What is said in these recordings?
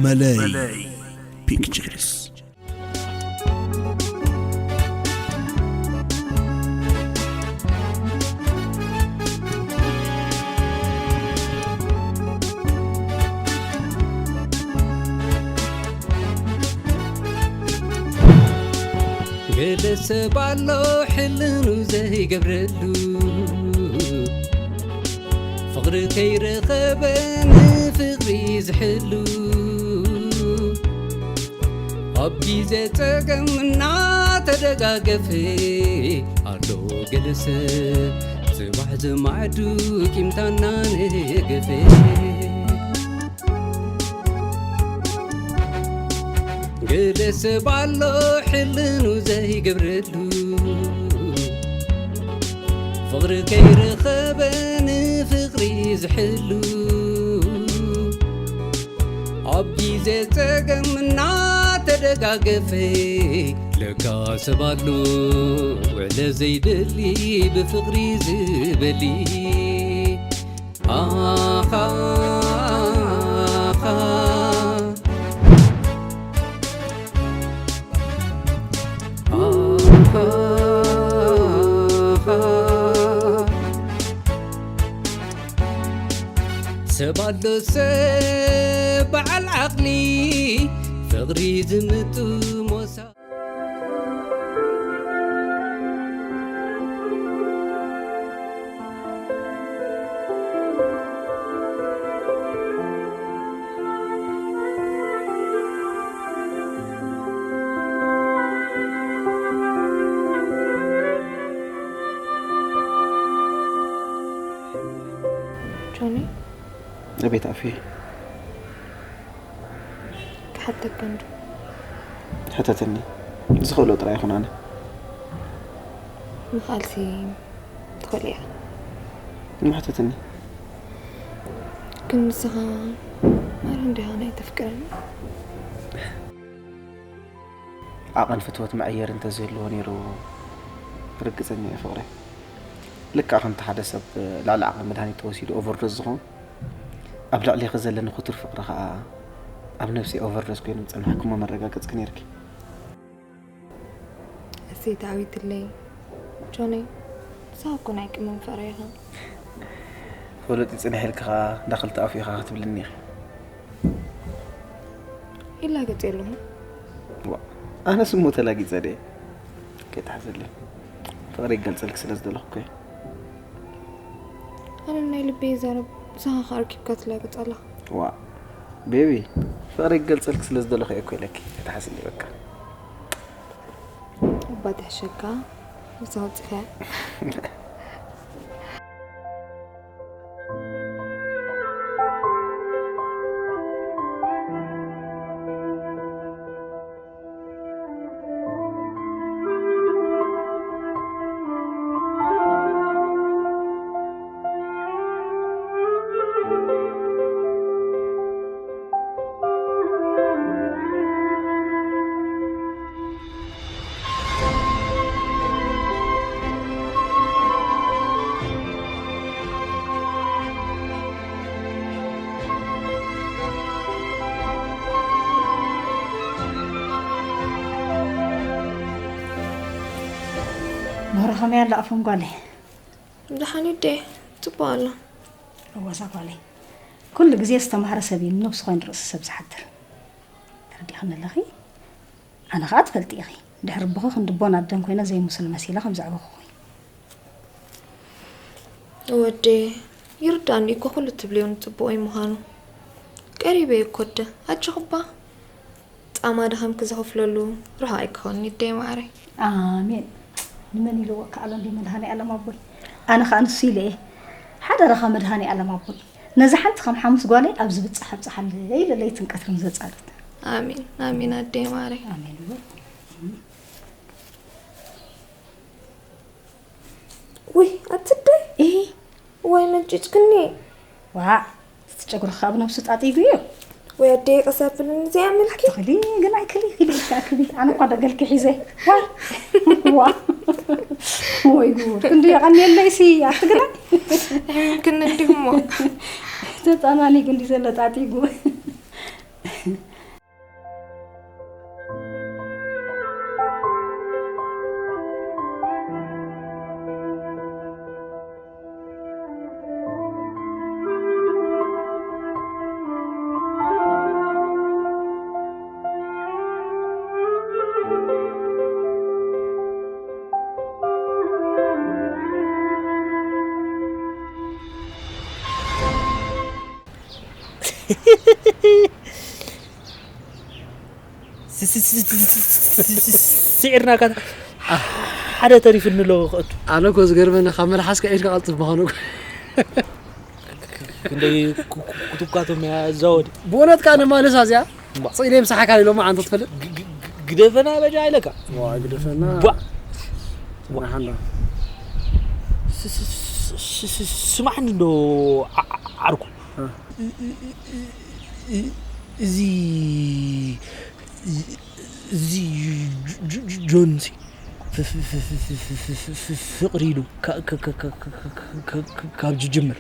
መለይ ፒክቸርስ። ገለ ሰብ ኣሎ ሕልኑ ዘይገብረሉ፣ ፍቕሪ ከይረኸበ ንፍቕሪ ዝሕሉ፣ ኣብ ግዜ ጸገም እናተደጋገፈ ኣሎ ገለ ሰብ፣ ጽባሕ ዝማዕዱ ቂምታ እናነገፈ። ገለ ሰብ ኣሎ ሕልኑ ዘይገብረሉ፣ ፍቕሪ ከይረኸበ ንፍቕሪ ዝሕሉ፣ ኣብ ግዜ ጸገም እናተደጋገፈ። ለካ ሰብ ኣሎ ውዕለ ዘይደሊ፣ ብፍቕሪ ዝበሊ። ኣኻ፣ ኣኻ፣ ኣኻ፣ ኣኻ። ሰብ ኣሎ ሰብ በዓል ዓቕሊ፣ ፍቕሪ ዝምጥሞ ሰብ። ጆኒ፣ እቤት ኣፌ። ክሓተካ እንዶ። ሕተተኒ። ዝኽእሎ ጥራይ ይኹን ኣነ። ምኽኣልሲ ትኽእል እያ። እሞ ሕተተኒ። ግን ንስኻ ማር እንዲኻ ናይ ተፍቅረኒ። ዓቐን ፍትወት መዐየሪ እንተዝህልዎ ነይሩ ርግጸኛ እየ ፍቕረይ። ልክዕ ከምቲ ሓደ ሰብ ልዕሊ ዓቕሚ መድሃኒት ተወሲዱ ኦቨርዶዝ ዝኸውን፣ ኣብ ልዕሌኺ ዘለኒ ክቱር ፍቕሪ ኸኣ ኣብ ነብሰይ ኦቨርዶዝ ኮይኑ ምጸንሐኪ እሞ መረጋገጽኪ ነይርኪ። እሰይ ተዓዊትለይ ጆነይ፣ ንስኻ እኮ ናይ ቅመም ፍቕረይ ኢኻ። ፈለጡ ይጽንሕ ኢልኪ ኸኣ እንዳ ክልተ ኣፉ ኢኻ ክትብልኒ ኢኺ። ይላገጽ የለኹን። ዋ፣ ኣነስ እሞ ተላጊጸ ድየ? ከይትሓዘለይ። ፍቕሪ ይገልጸልኪ ስለ ዝደለኹ እኮ እየ። ኣነ ናይ ልበይ ይዛረብ፣ ንስኻ ኸኣ ኣርኪብካ ትላገጽ ኣለኻ። ዋ፣ ቤቢ፣ ፍቕሪ ይገልጸልኪ ስለ ዝደለኹ እየ እኮ ኢለኪ። ከይትሓዝኒ በቃ። እባ ትሕሸካ፣ ምሳ ኣውጺኻ። ምህሮ ከመይ ኣላ ኣፎም ጓለይ? ደሓን እዴ፣ ጽቡቕ ኣሎ። እወ እዛ ጓለይ፣ ኩሉ ግዜ ዝተማህረ ሰብ እዩ ንነብሱ ኮይኑ ርእሲ ሰብ ዝሓድር። ተረዲእኽኒ ኣለኺ? ኣነ ኸኣ ትፈልጢ ኢኺ፣ ድሕሪ ኣቦኺ ክንዲ ኣቦን ኣደን ኮይነ ዘይምስል መሲለ ከም ዘዕበኹኺ። ወዴ፣ ይርዳእኒ እኮ ኩሉ ትብልዮ ንጽቡቐይ ምዃኑ። ቀሪበ እየ እኮ ኣደ፣ ኣጆኺ እባ። ጻማ ድኻምኪ ዝኸፍለሉ ርሑቕ ኣይክኸውን'ዩ ኣደይ መዓረይ። ኣሜን። ንመን ኢልዎ እካ ኣሎ እንድዩ መድሃኔ ኣለም ኣቦይ። ኣነ ኸኣ ንሱ ኢለ እየ። ሓደራኻ መድሃኔ ኣለም ኣቦይ። ነዛ ሓንቲ ከም ሓሙስ ጓለይ ኣብ ዝብጻሕ ኣብጽሓለይ ኢለ ለይትን ቀትርን ዘጻልእ። ኣሜን ኣሜን ኣደይ መዓረይ። ኣሜን እወ። ውይ ኣቲ ኣደይ። እሂ። ዋይ መንጪጭክኒ። ዋእ እቲ ጨጉርኺ ካብ ነብሱ ጣጢጉ እዩ። ወይ ኣደይ ቀስ ኣብልኒ እዚኣ ምልኪ። ኣትኽሊ ግን ኣይክሊ ክሊ ኢልኪ ኣክሊ ኣነ እኳ ደገልኪ ሒዘ። ዋይ ዋ ወይ ጉድ ክንዲ የቐንየለይሲ ኣቲ ግዳ። ኣሕሚምክኒ እንዲሁ እሞ። ተጻናኒጉ እንዲ ዘሎ ጣጢጉ። ስዒርናካ ሓደ ተሪፍኒ ኣለዎ ክእቱ። ኣነ እኮ ዝገርመኒ ካብ መልሓስካ ኢድካ ቀልጥፍ ምዃኑ እኮ። ክንደይ ኩ- ኩ- ኩትኳቶም እያ እዛ ወዲ። ብእውነት ከኣ ንማልሳ እዚኣ እምባ። ስኢለ ምሳሓካ ኢሎማ ዓንቶ ትፈልጥ? ግ- ግ- ግ- ግደፈና በጃ ኢለካ። ዋ ግደፈና። ባ- ስማሓንዶ። ስ- ስ- ስ- ስ- ስ- ስማዕኒ እንዶ ዓ- ዓ- ዓርኩ። እ። እ- እ- እ- እ- እዚ እዚ ጆ- ጆ- ጆንሲ ፍ- ፍ- ፍ- ፍ- ፍ- ፍ- ፍ- ፍቕሪ ኢሉ ካ- ካ- ካ- ካ- ካ- ካ- ካ- ካ- ካብ ዝጅምር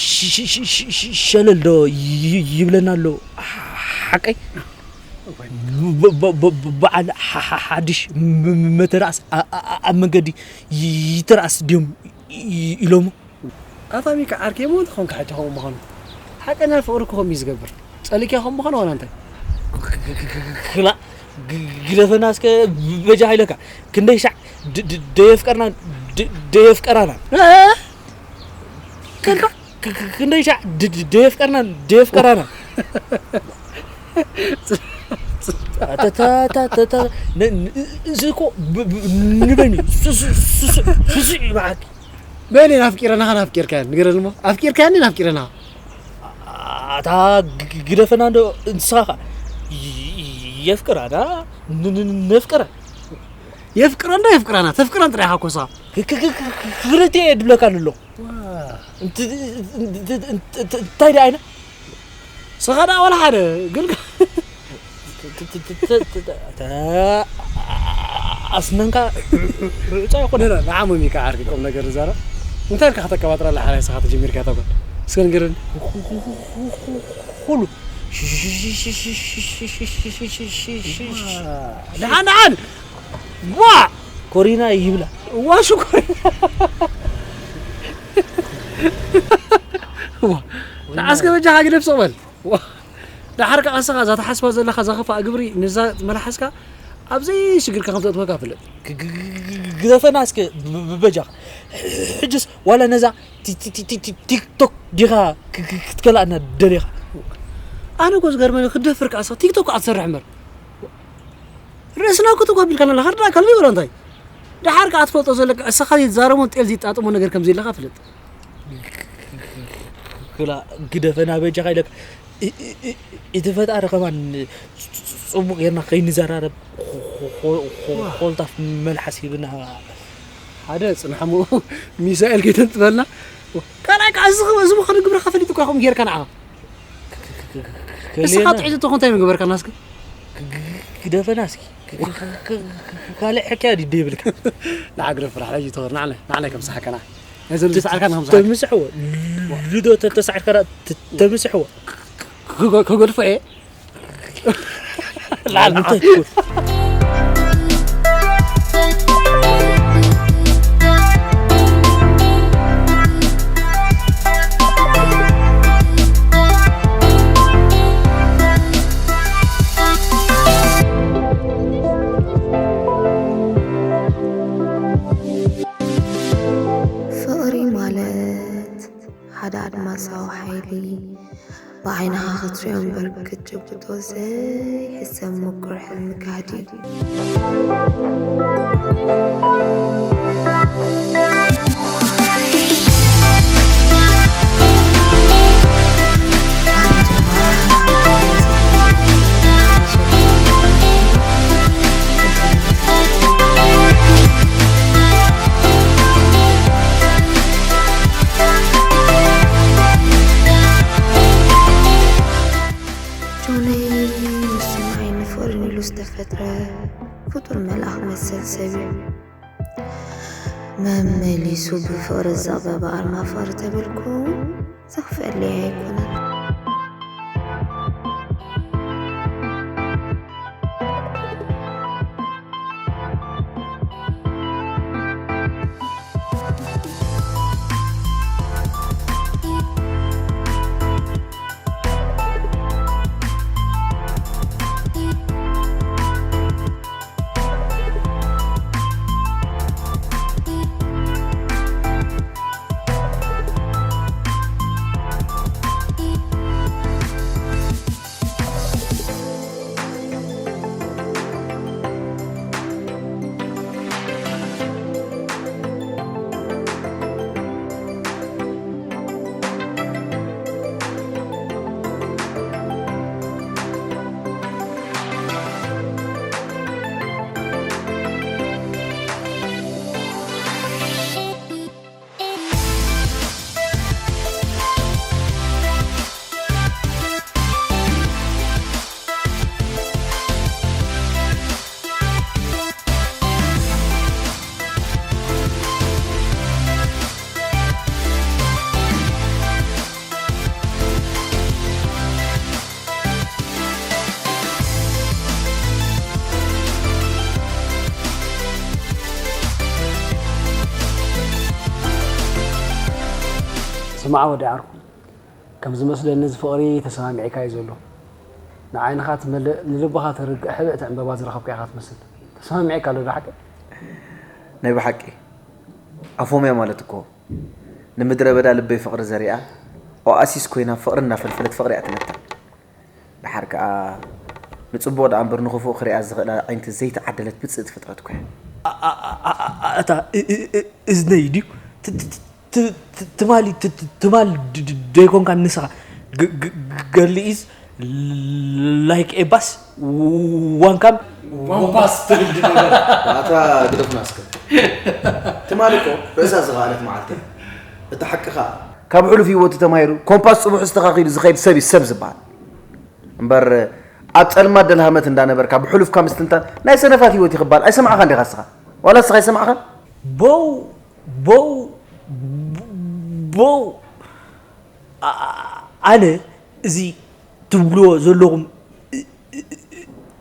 ሽ- ሽ- ሽ- ሽ- ሽ- ሸለል ዶ ይ- ይብለና ኣሎ። ሓቀይ ብ- ብ- ብ- ብ- በዓል ሓ- ሓ- ሓድሽ ም- ም- መተራእስ ኣ- ኣ- ኣ- ኣብ መንገዲ ይ- ይተራእስ ድዮም ይ- ኢሎሞ። ኣታ ሚካ ዓርከይ እሞ እንተኾንካ ሕጂ ከምኡ ምዃኑ ሓቀኛ ፍቕሪ እኮ ከምኡ እዩ ዝገብር። ጸሊእካ ከም ምዃኑ ዋላ እንታይ። ክላ ግደፈና እስከ በጃ ኢለካ ክንደይ ሻዕ ድ- ድ- ደየፍቀርና ድ- ደየፍቀራና እ? ከልካ ክንደይ ሻዕ ድ- ድ- ደየፍቀርና ደየፍቀራና ተታታታታ ን- ን- እዚ እኮ ብ- ብ- ንበኒ ሱ- ሱ- ሱ- ሱ- ሱ- ይበዓል በእኔ ናፍቂረናኻ ናፍቂርካያን ንገረኒ እሞ ኣፍቂርካያኒ ናፍቂረናኻ ኣታ ግ- ግደፈና እንዶ ንስኻ ኸ ይ- ይ- የፍቅራ ዳ ን- ን- ን- ነፍቅራ የፍቅረን ዶ የፍቅራና ተፍቅረን ጥራይ ኢኻ ኮሳ ክ- ክ- ክ- ክ- ክልተ እየ ድብለካ ንሎ ዋ። እንት- እንት- እንታይ ዳ ኣይነ ስኻ ደኣ ወላ ሓደ ግን ኣስነንካ ርዑፃ ይኮነ ንዓሞም እዩ ከዓ ዓርኪ ቁም ነገር ዝዛረብ እንታይ ኢልካ ከተቀባጥራ ለሓላይ ስኻ ተጀሚርካ ተኮን እስከ ንገረኒ ኩሉ ደሓን ደሓን ዋ ኮሪና ይብላ ዋ ሽኮር ዋ ንዓስከ በጃኻ ግደፍ ሰቕበል ዋ፣ ደሓር ከኣ ንስኻ እዛ ትሓስባ ዘለኻ እዛ ኽፋእ ግብሪ ንዛ መልሓስካ ኣብ ዘይሽግርካ ከም ዘእትወካ ፍለጥ። ግ- ግ- ግ- ግ- ግደፈና እስከ ብ- ብ- በጃኻ። ሕጅስ ዋላ ነዛ ቲ- ቲ- ቲ- ቲ- ቲ- ቲክቶክ ዲኻ ክ- ክ- ክትከልኣና ደሊኻ? ኣነ እኮ ዝገርመኒ ክትደፍር ከኣ ንስኻ ቲክቶክ ከኣ ትሰርሕ እምበር ርእስና እኮ ተጓቢልካና ኣለኻ ርዳእካ ኣለይ ወላ እንታይ? ደሓር ከኣ ትፈልጦ ዘለካ እስኻ ዘይትዛረቦን ጤል ዘይጣጥሞ ነገር ከም ዘለካ ፍለጥ። ክላ ግደፈና በጃኻ ኢለካ እ- እ- እ- እቲ ፈጣሪ ከማን ጽቡቅ ጌርና ከይንዘራረብ ኮ- ኮ- ኮ- ኮልታፍ መልሓስ ሂብና ሓደ ጽናሕሞ ሚሳኤል ከይተንጥፈልና ካልኣይ ከኣ እዚ እዚ ምዃኑ ግብርኻ ፈሊጡ እኳ ከምኡ ጌርካ ንዓኻ እስኻ ከሌና ጥዒቱ ተኾ እንታይ ምግበርካ ናስኪ ግደፈና እስኪ ካልእ ሕክያ ድደ ይብልካ ንዓግረ ፍራሕ ሕጂ ተወር ንዓለ ንዓለ ከም ሰሓከና ነዚ ዝሰዓርካ ንኸም ሰሓከ ተምስሕዎ ልዶ ተተሳዕርካ ተምስሕዎ ክጎ- ክጎድፎ እየ ላል እንታይ ትጎድፎ ፍቕሪ ማለት ሓደ ኣድማሳዊ ሓይሊ ብዓይንኻ ክትሪኦ እምበር ክትጭብጦ ዘይሕሰብ ምቁር ሕልሚ ካህዲ እዩ። ጆነይ ንሱ ንዓይ ንፍቕርን ኢሉ ዝተፈጥረ ፍጡር መልኣኽ መሰል ሰብ እዩ። መመሊሱ ብፍቕሪ ዘቕበበ ኣርማ ፍቕሪ ተበልኩ ዘኽፍአለይ ኣይኮነን። ስማዕ ወዲ ዓርኩ፣ ከም ዝመስለኒ እዚ ፍቕሪ ተሰማሚዕካ እዩ ዘሎ። ንዓይንኻ ትመልእ፣ ንልብኻ ተርግእ ሕብእቲ ዕምበባ ዝረኸብካ ኢኻ ትመስል። ተሰማሚዕካ ኣሎ ዶ ሓቂ? ናይ ብሓቂ ኣፎምያ ማለት እኮ ንምድረ በዳ ልበይ ፍቕሪ ዘሪኣ፣ ኦኣሲስ ኮይና ፍቕሪ እናፈልፈለት ፍቕሪ እያ ትነታ። ደሓር ከኣ ንጽቡቕ ደኣ እምበር ንኽፉእ ክሪኣ ዝኽእላ ኣዒንቲ ዘይተዓደለት ብጽእቲ ፍጥረት እኮ እያ። እታ እ- እ- እ- እዝነይ ድዩ? ት- ት- ት- ት- ትማሊ ት- ት- ትማል ድ- ድ- ደይኮንካ ንስኻ ግ- ግ- ግ- ገርሊ ኢዝ ላይክ ኤባስ ዋንካም ዋንፓስ ትብል ድነበረ። ኣታ ግደፍና እስከ። ትማሊ እኮ ርእሳ ዝኸኣለት መዓልቲ እያ። እቲ ሓቂ ኸኣ ካብ ሕሉፍ ህይወቱ ተማሂሩ ኮምፓስ ጽቡሕ ዝተኻኺሉ ዝኸይድ ሰብ እዩ ሰብ ዝበሃል። እምበር ኣብ ጸልማት ደልሃመት እንዳነበርካ ብሕሉፍካ ምስትንታን ናይ ሰነፋት ህይወት ይኽባል ኣይሰማዕኻን ዲኻ እስኻ? ዋላ እስኻ ኣይሰማዕኻን? ቦው ቦው ቦው ኣነ እዚ ትብልዎ ዘለኹም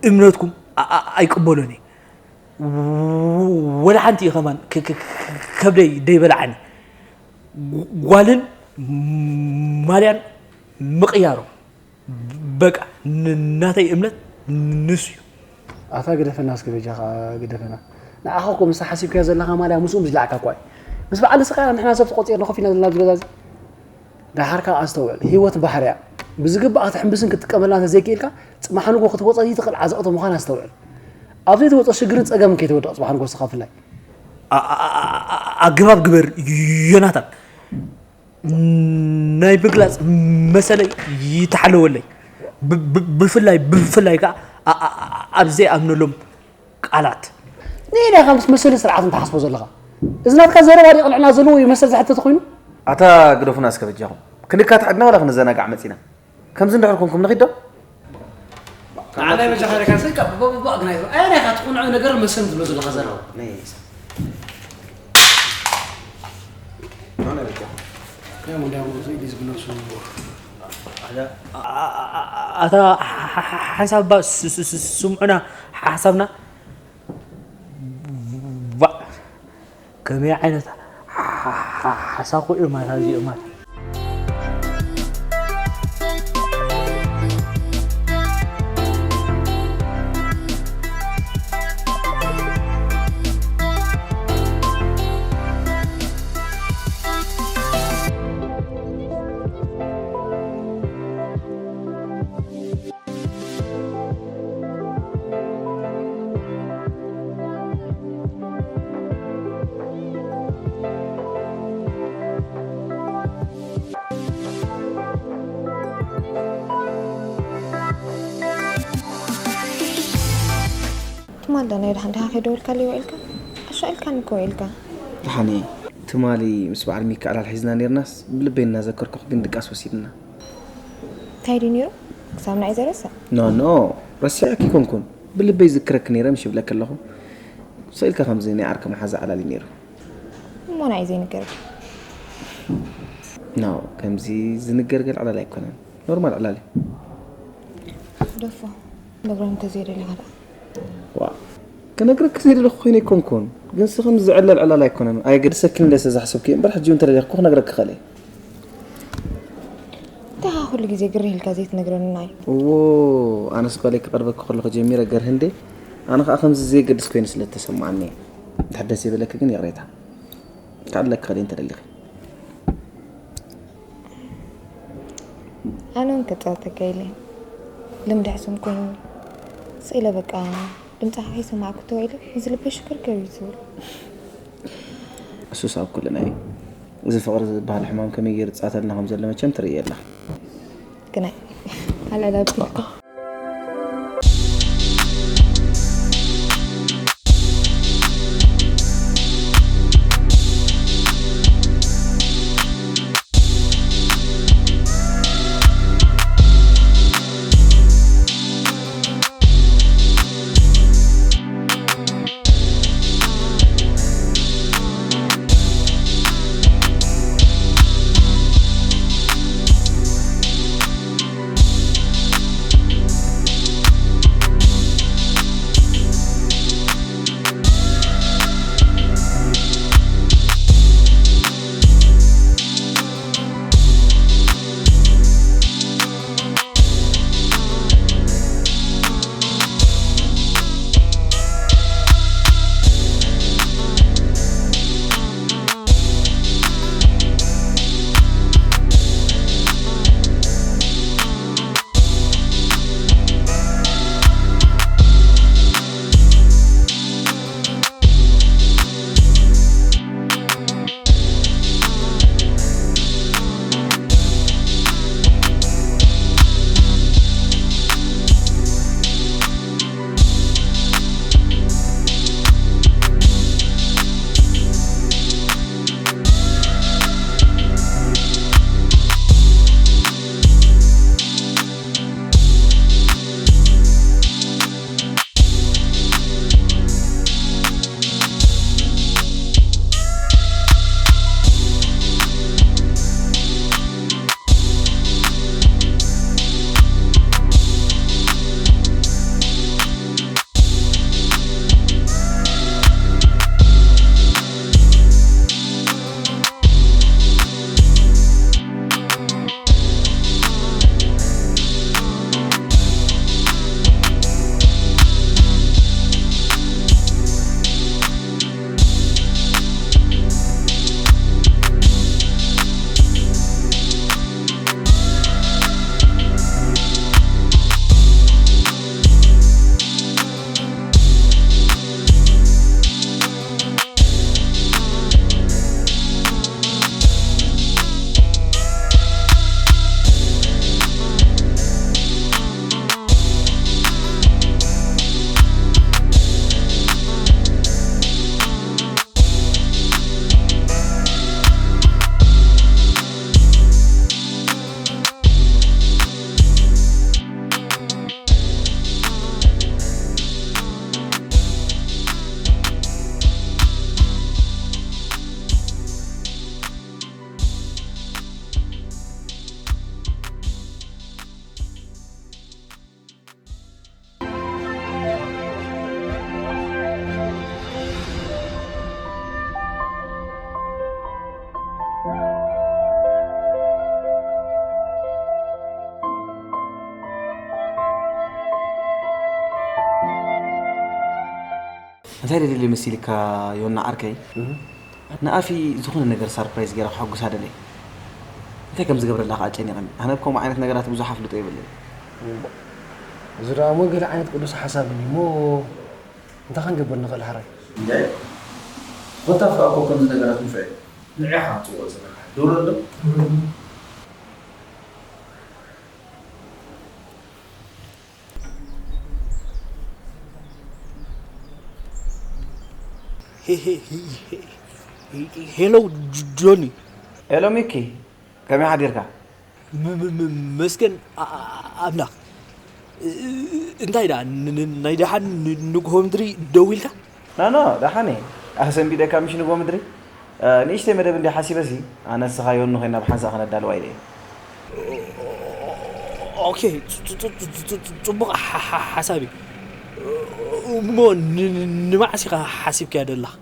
እምነትኩም ኣይቅበሎን እየ። ወላ ሓንቲ እዩ ከማን ከብደይ ደይበልዓኒ። ጓልን ማልያን ምቕያሮም በቃ ናተይ እምነት ንሱ እዩ። ኣታ ግደፈና እስኪ በጃኻ ግደፈና። ንዓኻ እኮ ምስታ ሓሲብካዮ ዘለኻ ማልያ ምስኡ ምዝላዕካ እኳ እዩ። ምስ በዓል ስቃይና ንሕና ሰብ ተቆፂርና ኮፍ ኢልና ዘለና ኣብዚ ገዛ እዚ። ደሓር ከዓ ኣስተውዕል፣ ህይወት ባሕሪ እያ። ብዝግባእ ክትሕምብስን ክትጥቀመላ እንተዘይክኢልካ ፅባሕ ንጎ ክትወፀ ዘይትኽእል ዓዘቕቲ ምዃን ኣስተውዕል። ኣብ ዘይትወፀ ሽግርን ፀገምን ከይትወድቕ ፅባሕ ንጎ ንስኻ ብፍላይ። ኣገባብ ግበር ዮናታን። ናይ ምግላፅ መሰለይ ይተሓለወለይ። ብፍላይ ብፍላይ ከዓ ኣብ ዘይኣምነሎም ቃላት። ንየናይ ኢኻ ምስ መሰልን ስርዓትን ትሓስቦ ዘለኻ? እዚ ናትካ ዘረባ ድዩ ቅንዕና ዘለዎ ይመስል ዝሕተት ኮይኑ? ኣታ ግደፉና እስከ በጃኹም። ክንካትዕ ድና ዋላ ክንዘናጋዕ መጺና? ከምዚ እንድሕር ኮንኩም ንኺድ ዶ? ንዓና በጃኻ ኢልካ ሰይ ካብ ባባባ ግናይ። ኣየናይ ኢኻ ትቕንዖ ነገር መሰልን ትብሎ ዘለኻ ዘረባ? ናይ ኢሳ። ንዓና በጃኹም። ከመይ እንዳሞ እዚ ዲዝ ብነሱ ኣታ ሓንሳብ እባ ስምዑና ሓሳብና። ባ ከመይ ዓይነት ሓሳኹ እዮም ኣታ እዚኦም ኣታ። ትማል ዳና ድሓን ዲኻ ከይደወልካለይ ውዒልካ? ኣሻቒልካኒ እኮ ውዒልካ። ደሓን እየ። ትማሊ ምስ በዓል ሚካኤል ኣልሒዝና ኔርናስ ብልበይ እናዘከርኩኺ ግን ድቃስ ወሲድና። እንታይ ድዩ ነይሩ? ክሳብ ንዓይ ዘረስዕ? ኖ ኖ፣ ረሲዐኪ ኣይኮንኩን። ብልበይ ዝክረኪ ነይረ ምሽ ይብለኪ ኣለኹ። ስቕ ኢልካ ከምዚ ናይ ዓርኪ መሓዛ ዕላል እዩ ነይሩ። ሞና እዩ ዘይንገር። ኖ፣ ከምዚ ዝንገር ገለ ዕላል ኣይኮነን። ኖርማል ዕላል እዩ። ደፎ ነግሮም እንተዘይደለኻ ደኣ ዋ፣ ክነግረኪ ዘይደለኹ ኮይነ ኣይኮንኩን፣ ግን ስ ከምዚ ዝዕለል ዕላል ኣይኮነን። ኣየገድሰክን ኢለ ስለ ዝሓሰብኩ እየ እምበር፣ ሕጂ እውን እንተደሊኽኩ ክነግረኪ እኽእል እየ። እንታይ ኩሉ ግዜ ግርህ ኢልካ ዘይትነግረንና እዩ? እዎ፣ ኣነስ ጓለይ ክቐርበኪ ከለኹ ጀሚረ ገርህ እንዴ። ኣነ ከዓ ከምዚ ዘየገድስ ኮይኑ ስለ እተሰማዓኒ እየ። እንድሕር ደስ ዘይበለኪ ግን ይቕሬታ። ክዕለኪ እኽእል እየ እንተደሊኺ። ኣነ እውን ከጻወተካ ኢለ ልምዲ ሕሱም ኮይኑ ስኢለ በቃ ድምፅኻ ከይሰማዕኩ ተዋኢለ እዚ ልበይ ሽክርክር እዩ ዝብል። እሱስ ኣብ ኩልና እዩ። እዚ ፍቕሪ ዝበሃል ሕማም ከመይ ገይሩ ዝጻተልና ከም ዘሎ መቸም ትርእየ ኣለኻ። ግናይ ኣልዕል ኣቢልካ እንታይ ደልየ መሲልካ ዮና ዓርከይ? ንኣፊ ዝኾነ ነገር ሳርፕራይዝ ገይረ ከሐጉሳ ደልየ። እንታይ ከም ዝገብረላ ከኣ ጨኒቐኒ። ኣነ ብከምኡ ዓይነት ነገራት ብዙሕ ኣፍልጦ የብለይን። እዚ ደኣ እሞ ገለ ዓይነት ቅዱስ ሓሳብ እዩ እሞ እንታይ ክንገብር ንኽእል ሕራይ? እንድዒ ኮታ ፍቃ እኮ ከምዚ ነገራት ንፍዕ ንዕኻ ትጽውዖ ዘለኻ ዶሮ ኣሎ። ሄሎ ጆኒ። ሄሎ ሚኪ፣ ከመይ ሓዲርካ? መስገን ኣምላኽ። እንታይ ደኣ ናይ ደሓን ንግሆ ምድሪ ደዊልካ? ኖ ኖ፣ ደሓን እየ። ኣሰንቢደካ ምሽ ንግሆ ምድሪ? እ፣ ንእሽተይ መደብ እንዲ ሓሲበሲ፣ ኣነ ንስኻ ዮኒ ኮይና ብሓንሳእ ከነዳልዋ ኢለ እየ። ኦኬ፣ ጽ- ጽ- ጽ- ጽ- ጽ- ጽቡቕ ሓ- ሓ- ሓሳብ እዩ። እሞ ን- ን- ንመዓስ ኢኻ ሓሲብካዮ ደለኻ?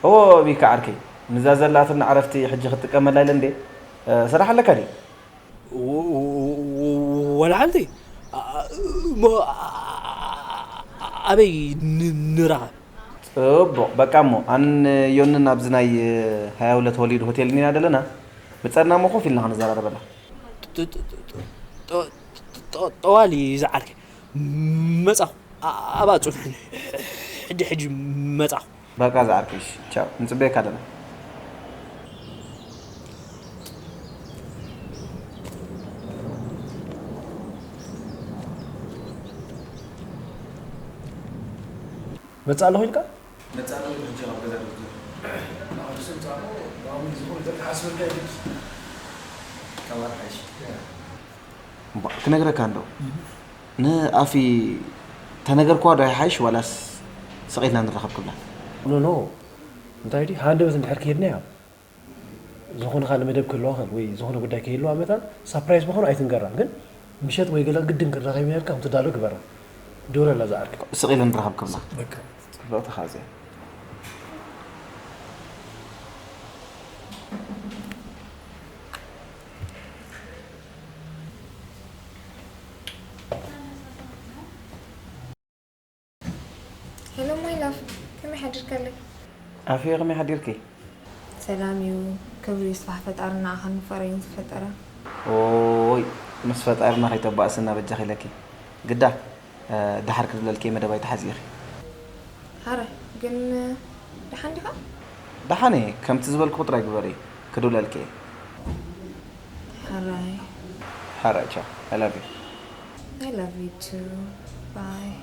እዎ፣ ቢካ ዓርከይ፣ ንዛ ዘላትና ዕረፍቲ ሕጂ ክትጥቀመላ ኢለ እንዴ። እ፣ ስራሕ ኣለካ ድዩ? ወ- ወ- ወ- ወላዓልቲ? አ- እሞ አ- አ- ኣበይ ን- ንራኸብ? ጽቡቕ፣ በቃ እሞ ኣን ዮንን ኣብዚ ናይ ሃያ ሁለት ሆሊድ ሆቴል እኒና ደለና። ምጸና እሞ ኮፍ ኢልና ክንዘራረበላ። ጥ- ጥ- ጥ- ጥ- ጥ- ጥ- ጠዋሊ ዝዓርከ መጻኹ። ኣ- ኣብኣ ጽንሑኒ። ሕጂ ሕጂ መጻኹ። በቃ ዝዓርከይሽ፣ ቻው፣ ንጽበየካ ኣለና። መጽእ ኣለኹ ኢልካ? መጻእለኹ ኢሉ ሕጂ ኣብ ገዛ ደብተር ንዓዱ ስምጻሞ ንኣሙ ዝኾነ ዘተሓስበልካ ይግድ ካባር ሓይሽ እምባ ክነግረካ እንዶ ንኣፊ ተነገርኳ ዶ ይሓይሽ ዋላስ ስቕ ኢልና ንራኸብ ክብላ? ኖ ኖ እንታይ ዲ ሃንደበት እንድሕር ከይድና ያ ዝኾነ ካልእ መደብ ክህልዋ ኽእል ወይ ዝኾነ ጉዳይ ከይህልዋ መታን ሳፕራይዝ ምዃኑ ኣይትንገራ ግን ምሸት ወይ ገለ ግድን ክንራኸብ ኢና ኢልካ ከም ትዳሎ ግበራ። ደውለላ ዝዓርከ። ስቕ ኢለ ንራኸብ ክብላ። በቃ። ጽብቕቲ ኻዘ ሄሎ ማይ ላቭ፣ ከመይ ሓዲርካለይ? ኣፍየ ከመይ ሓዲርኪ? ሰላም እዩ። ክብሪ ይስፋሕ ፈጣሪ ንዓኻን ንፍቕረይን ዝፈጠረ። ኦይ ምስ ፈጣርና ከይተባእስና በጃኺ ኢለኪ። ግዳ እ፣ ደሓር ክድብለልኪ እየ መደብ ኣይትሓዚ ኢኺ። ሓራይ ግን ደሓን ዲኻ? ደሓን እየ፣ ከምቲ ዝበልክኹ ጥራይ ግበሪ፣ ክድብለልኪ እየ። ሓራይ። ሓራይ ቻው፣ I love you። I love you too. Bye.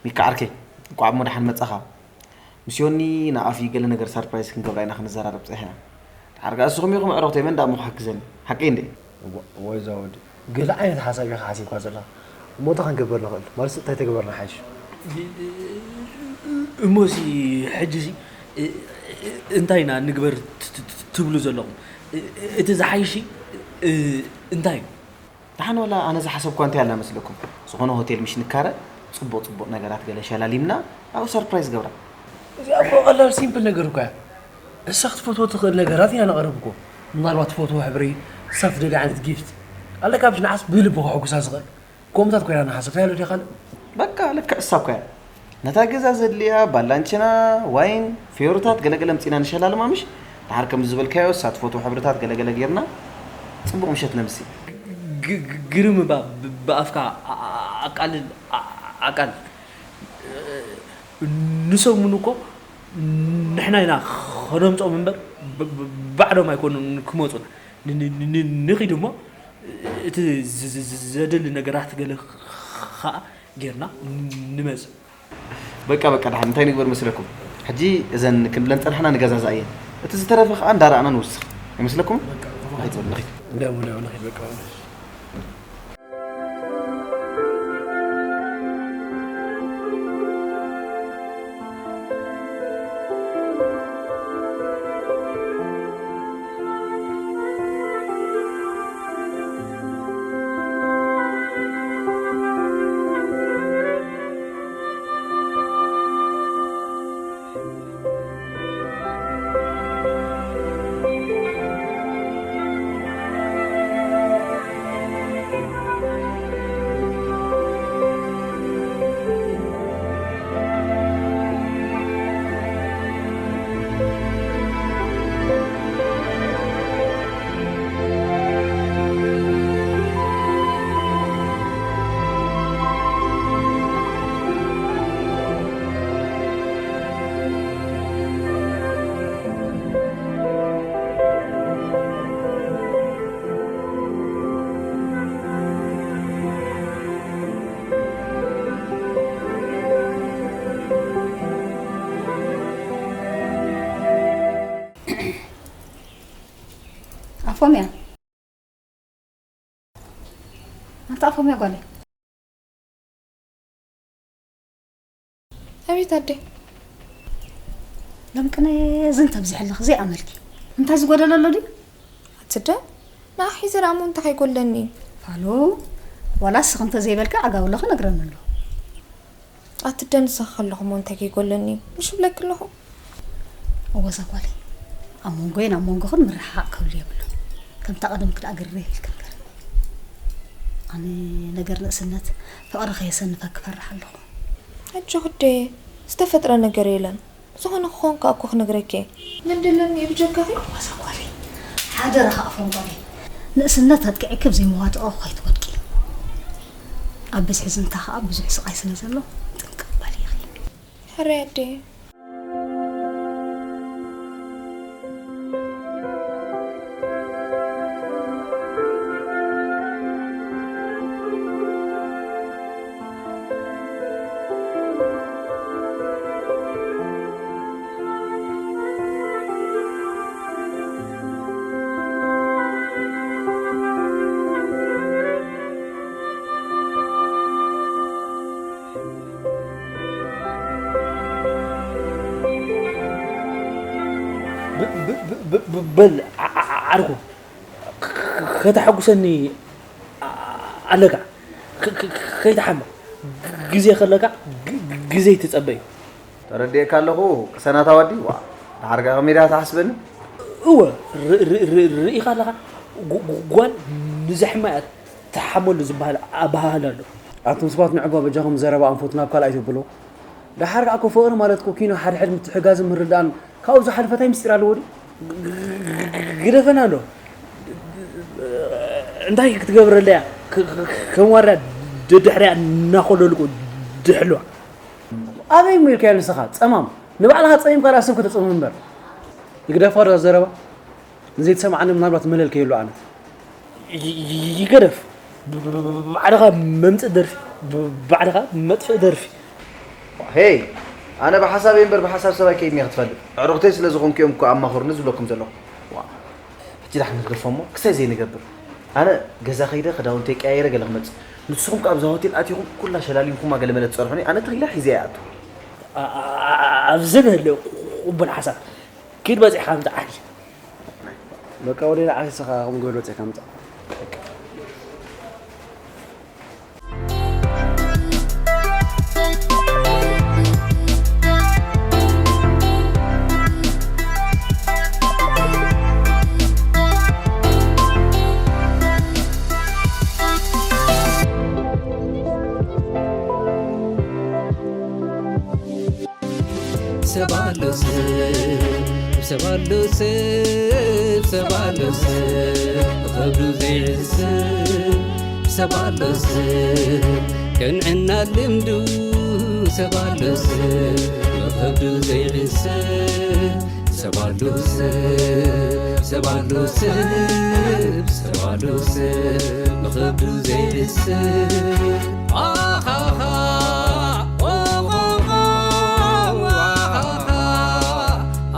ሚካ ዓርከይ፣ እንቋዕ እሞ ደሓን መጻኻ። ምስ ዮኒ ንኣፊ ገለ ነገር ሳርፕራይዝ ክንገብራ ኢና ክንዘራረብ ጸኒሕና። ደሓር ከኣ ንስኹም ኢኹም ኣዕሩኽተይ፣ መን ደኣ እሞ ክሕግዘኒ? ሓቀይ እንዴ? እዋ፣ ወይ እዛ ወዲ፣ ገለ ዓይነት ሓሳብ ኢኻ ሓሲብካ ዘለኻ። እሞ እንታይ ክንገብር ንኽእል? ማለትሲ እንታይ ተግበርና ሓይሽ? እሞሲ ሕጂሲ እንታይ ኢና ንግበር ት- ት- ት- ትብሉ ዘለኹም? እቲ ዝሓይሽ እንታይ እዩ? ደሓን ዋላ ኣነ ዝሓሰብኳ እንታይ ኣላ መስለኩም? ዝኾነ ሆቴል ምሽ ንካረ፣ ጽቡቕ ጽቡቕ ነገራት ገለ ሸላሊምና ኣብኡ ሰርፕራይዝ ገብራ። እዚኣ እኮ ቀላል ሲምፕል ነገር እኮ እያ። እሳ ክትፈትዎ ትኽእል ነገራት ኢና ነቕርብ እኮ። ምናልባት ትፈትዎ ሕብሪ፣ እሳ ትደልያ ዓይነት ጊፍት። ኣለካ ብሽ ንዓስ ብልቢ ከሐጉሳ ዝኽእል። ከምኡታት ኮይና ንሓስብ። እንታይ ኣሎ ድያ ካልእ? በቃ ልክዕ እሳ እኮ እያ። ነታ ገዛ ዘድልያ ባላንችና፣ ዋይን፣ ፍዮርታት ገለገለ ኣምጺና ንሸላልማ ምሽ? ደሓር ከምዚ ዝበልካዮ እሳ ትፈትዎ ሕብርታት ገለገለ ጌርና ጽቡቕ ምሸት ነምሲ። ግ- ግ- ግርም እባ ብ- ብኣፍካ ኣ- ኣ- ኣቃልል ኣ- ኣቃልል ንሶም እውን እኮ ንሕና ኢና ከነምፆም እምበር ብ- ብ- ባዕሎም ኣይኮኑን ክመፁና ን- ን- ን- ንኺድ እሞ እቲ ዝ- ዝ- ዝ- ዘድሊ ነገራት ገለ ከዓ ጌርና ንመፅእ በቃ በቃ ደሓን እንታይ ንግበር መስለኩም? ሕጂ እዘን ክንብለን ጸንሕና ንገዛዛ እየን። እቲ ዝተረፈ ከዓ እንዳረኣና ንውስኽ። ኣይመስለኩም? ንኺድ በሉ ንኺድ። እንዲያው እንዲያው ንኺድ በቃ። ኣፎምያ፣ ኣንታ ኣፎምያ ጓለይ። ኣቤት ኣደይ። ሎም ቅነ ዝንተ ኣብዚሐ ኣለኺ ዘይኣመልኪ። እንታይ ዝጎደለ ኣሎ ድዩ? ኣትደ፣ ንዓ ሒዘ ደኣ እሞ እንታይ ከይጎለኒ? ፋሉ፣ ዋላስ ስኺ እንተዘይበልኪ ዓጋብሎ ክነግረኒ ኣሎ። ኣትደ፣ ንስኺ ከለኹ እሞ እንታይ ከይጎለኒ? ምሽ እብለኪ ኣለኹ። እወ እዛ ጓለይ፣ ኣብ መንጎይን ኣብ መንጎኽን ምርሕሓቕ ክህሉ የብሉን። ከምታ ቀደምኪ ደኣ ግርህ ኢልኪ ንገርኒ። ኣነ ነገር ንእስነት ፍቕሪ ከየሰንፈኪ እፈርሕ ኣለኹ። ኣጆኺ ኣደ፣ ዝተፈጥረ ነገር የለን። ዝኾነ ክኾን ከኣ እኮ ክነግረኪ እየ። ምን ደለኒ እየ ብጀካኺ? እወ እዛ ጓለይ፣ ሓደራኻ ኣፎም ጓለይ፣ ንእስነት ኣጥቂዕኪ ኣብ ዘይመዋጥኦ ከይትወድቂ። ኣብ ብዝሒ ዝንታ ከኣ ብዙሕ ስቓይ ስለ ዘሎ ጥንቅቕ በሊ ኢኺ። ሕራይ ኣደይ። ብ-፣ ብ-፣ ብ-፣ ብ-፣ ብ-፣ በል ዓ-፣ ዓ-፣ ዓርኩ፣ ክ-፣ ክ-፣ ከተሐጉሰኒ ኣ-፣ ኣለካ። ክ-፣ ክ-፣ ክ-፣ ከይትሓምቕ፣ ግ-፣ ግዜ ከለካ ግ-፣ ግ-፣ ግዜ ይትጸበ እዩ። ተረዲኤካ ኣለኹ ቅሰናት ኣዋዲ። ዋ፣ ደሓር ከ ከመይ ደኣ ትሓስበኒ? እወ፣ ር-፣ ር-፣ ር-፣ ርኢኻ ኣለኻ፣ ጓ-፣ ጓ-፣ ጓል ንዘሕማ እያ ትሓመሉ ዝበሃል ኣበሃህላ ኣሎ። ኣቱም ሰባት ንዕባ በጃኹም ዘረባ ኣንፈቱ ናብ ካልእ ኣይተብሎ። ደሓር ከኣ እኮ ፍቕሪ ማለት እኮ ኪኖ ሓድሕድ ምትሕጋዝን ምርድኣን ካብኡ ዝሓለፈ እንታይ ምስጢር ኣለዎ ድዩ? ግደፈና ኣሎ። እንታይ ክትገብረለያ? ከ-፣ ከ-፣ ከም ዋርያ ደድሕሪያ እናኾለሉ እኮ ድሕልዋ። ኣበይ እሞ ኢልካዮ ንስኻ? ጸማም። ንባዕልኻ ጸሚምካ ደኣ ሰብ ከተጽምም እምበር። ይግደፋ ዶ ዘረባ? ንዘይተሰምዓኒ ምናልባት መለል ከይህሉ ኣነ። ይ-፣ ይ-፣ ይገደፍ። ብ-፣ ብ-፣ ብ-፣ ባዕልኻ መምጽእ ደርፊ፣ ብ-፣ ባዕልኻ መጥፍእ ደርፊ። ሄይ፣ ኣነ ብሓሳበይ እምበር ብሓሳብ ሰብ ኣይከይድን እየ ክትፈልጥ። ኣዕሩኽተይ ስለ ዝኾንኩ እዮም እኮ ኣማኽሩኒ ዝብለኩም ዘለኹ። ዋ፣ ሕጂ ዳሕና ንግደፎ እሞ ክሳይ ዘይንገብር። ኣነ ገዛ ከይደ ክዳውንተይ ቀያይረ ገለ ክመጽእ። ንስኹም ከኣ ኣብዛ ሆቴል ኣቲኹም ኩላ ሸላሊምኩማ ገለ መለ ትጸርሑኒ፣ ኣነ ተኺለ ሒዘ እየ ኣቱ። ኣ-፣ ኣ-፣ ኣ-፣ ኣብዚ ንህሉ ቅቡል ሓሳብ። ኪድ በጺሕካ ምጻእ ዓሊ። በቃ ወደ ዓሊ ስኻ ከም ገበል በጺሕካ ምጻእ። ሰብ ኣሎ ሰብ፣ ሰብ ኣሎ ሰብ፣ ሰብ ኣሎ ሰብ፣ ብኸብዱ ዘይዕስብ። ሰብ ኣሎ ሰብ፣ ቅንዕና ልምዱ። ሰብ ኣሎ ሰብ፣ ብኸብዱ ዘይዕስብ። ሰብ ኣሎ ሰብ፣ ሰብ ኣሎ ሰብ፣ ሰብ ኣሎ ሰብ፣ ብኸብዱ ዘይዕስብ። ኣሃሃ፣ ኦሆሆ፣ ኣሃሃ፣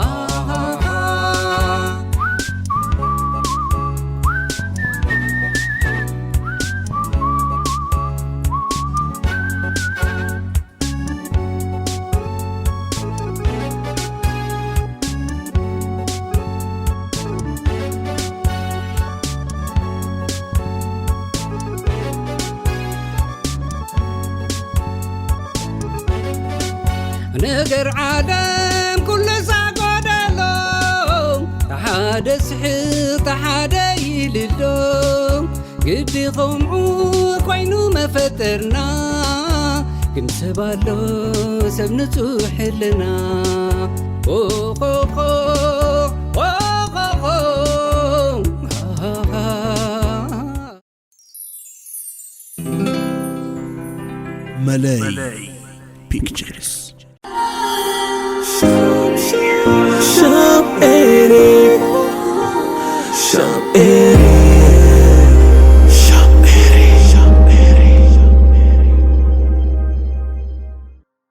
ኣሃሃ። ነገር ዓለም ኩሉ ሳጎደሎ፣ ተሓደ ስሕቕ ተሓደ ይልሎ። ግዲ ከምኡ ኮይኑ መፈጠርና፣ ግን ሰብ ኣሎ ሰብ ንጹሕ ሕልና። ኦኾኾ፣ ኦኾኾ፣ ሃሃሃ። መለይ ፒክቸርስ።